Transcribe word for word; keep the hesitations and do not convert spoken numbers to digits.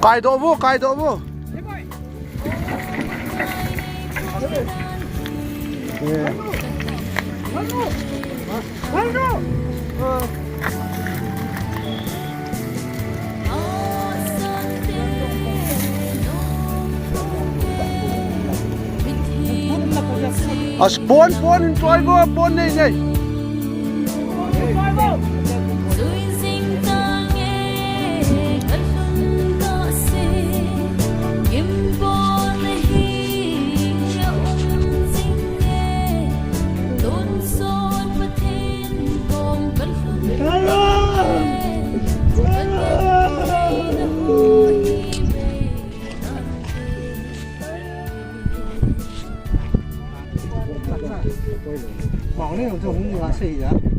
Kaidoh vo, kaidoh vo. As pon, pon in choi vo, pon nei nei. Mong le, hung hung la sei ya.